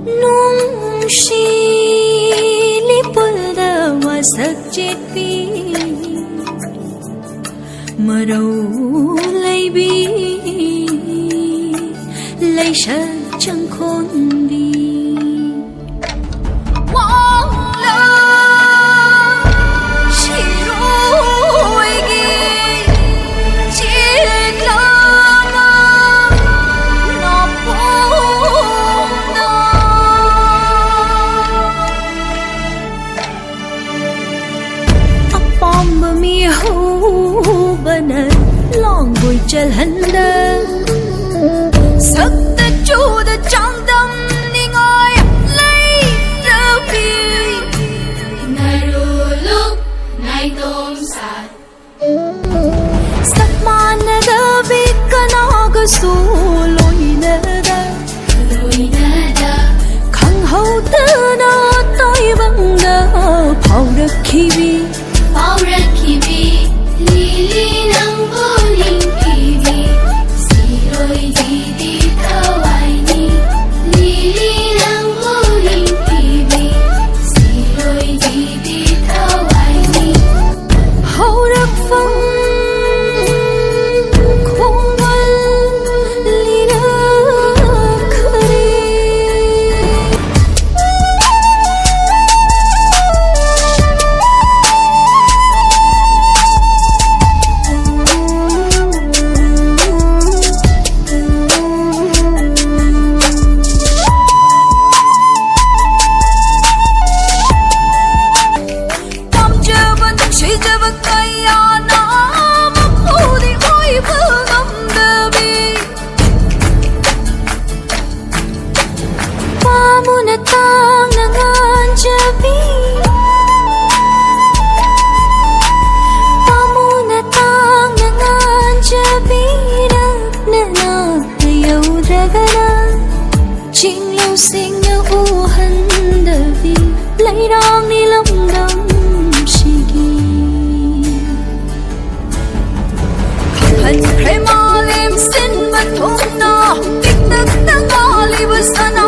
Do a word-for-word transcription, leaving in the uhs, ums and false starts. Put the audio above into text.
ꯅꯨꯡꯁꯤ ꯂꯤꯄꯨꯜꯗ ꯋꯥꯁꯛ ꯆꯦꯠꯄꯤ, ꯃꯔꯧ ꯂꯩꯕꯤ, ꯂꯩꯁꯛ ꯆꯪꯈꯣꯟꯕꯤ꯫ ꯋꯥꯡꯂ ꯁꯤꯔꯣꯏꯒꯤ ꯆꯦꯛꯂꯥꯃ ꯅꯥꯄꯣꯝꯅ꯫ ꯑꯄꯥꯝꯕ ꯃꯤꯍꯧꯕꯅ ꯂꯥꯡꯒꯣꯏ ꯆꯜꯍꯟꯗ, ꯁꯛꯇ ꯆꯨꯗ ꯆꯥꯡꯗꯝꯅꯤꯉꯥꯏ ꯂꯩꯇꯕꯤ꯫ ꯅꯔꯨꯂꯨꯛ ꯅꯥꯏꯇꯣꯝ ꯁꯥꯠ꯫ ꯁꯛ ꯃꯥꯟꯅꯗꯕꯤ ꯀꯅꯥꯒꯁꯨ ꯂꯣꯏꯅꯗ, ꯂꯣꯏꯅꯗ꯫ ꯈꯪꯍꯧꯗꯅ ꯇꯥꯏꯕꯪꯗ ꯐꯥꯎꯔꯛꯈꯤꯕꯤ꯫ ꯐꯥꯎꯔꯛꯈꯤꯕꯤ꯫ ꯂꯤꯂꯤ ꯅꯪꯕꯨ ꯅꯤꯡꯊꯤꯕꯤ, ꯁꯤꯔꯣꯏꯗꯤꯗꯤ ꯊꯋꯥꯏꯅꯤ꯫ ꯂꯤꯂꯤ ꯅꯪꯕꯨ ꯅꯤꯡꯊꯤꯕꯤ, ꯁꯤꯔꯣꯏꯗꯤꯗꯤ ꯊꯋꯥꯏꯅꯤ꯫ ꯍꯧꯔꯛꯐꯝ ꯈꯣꯡꯒꯜ ꯂꯤꯔꯛꯈ꯭ꯔꯦ꯫ ꯄꯥꯝꯖꯕ ꯅꯨꯡꯁꯤꯖꯕ ꯀꯌꯥꯅ ꯃꯄꯨꯗꯤ ꯑꯣꯏꯕ ꯉꯝꯗꯕꯤ꯫ ꯄꯥꯝꯃꯨꯅ ꯇꯥꯡꯅ ꯉꯥꯟꯖꯕꯤ, ꯄꯥꯝꯃꯨꯅ ꯇꯥꯡꯅ ꯉꯥꯟꯖꯕꯤ, ꯅꯛꯅꯅ ꯌꯧꯗ꯭ꯔꯒꯅ ꯆꯤꯡꯂꯧꯁꯤꯡꯅ ꯎꯍꯟꯗꯕꯤ ꯂꯩꯔꯥꯡꯅꯤ ꯂꯝꯗꯝꯁꯤꯒꯤ꯫ ꯈꯪꯍꯟꯈ꯭ꯔꯦ ꯃꯥꯂꯦꯝ ꯁꯤꯟꯕ ꯊꯨꯡꯅ ꯄꯤꯛꯇꯛꯇ ꯉꯥꯜꯂꯤꯕ ꯁꯅꯥ